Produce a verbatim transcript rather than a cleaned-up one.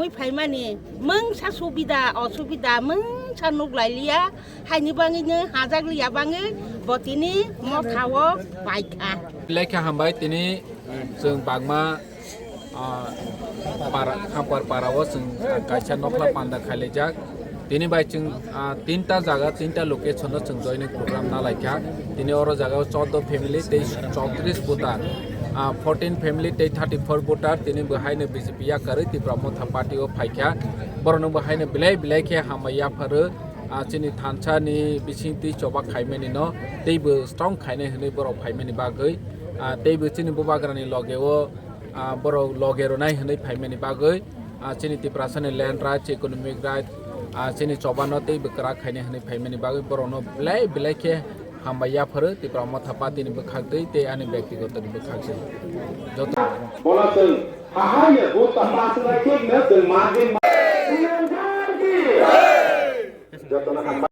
Ui phaimani mungsa subida osubida mungsa nuk lailiya, haini bangwi no hajak liya bangwi bo tini motha o paikha. Lekha hambai tini chwng bagma, ah, para, Khampar para o chwng kaisa nokla panda khailaijak. Tini bai chwng, ah, tinta jaga, tinta location o chwng joining program nalaikha. Tini oro jaga o chordo family tei chowtris voter, ah, fourteen family tei thirty four voter tini bo haino B J P yakarwi Tipra Motha Party o phaikha. Borokno bo haino belai belai khe hambai yapharo, ah, chini thansa ni bising twi choba khaimani no teibo strong khainai hwnwi borok phaimani bagwi, ah, teibo chini bubagrani loge o, ah, borok loge rwnai hwnwi phaimani bagwi, ah, chini Tiprasani land rights, economic rights, ah, chini chobano teibo kwrak khainai hwnwi phaimani bagwi borokno belai belai khe hambai yapharo Tipra Motha Party ni bwkhak twi tei ani byaktigoto ni bwkhak twi. Joto Bola chwng ahai ya buta pasna kek na chwng magin. Joto na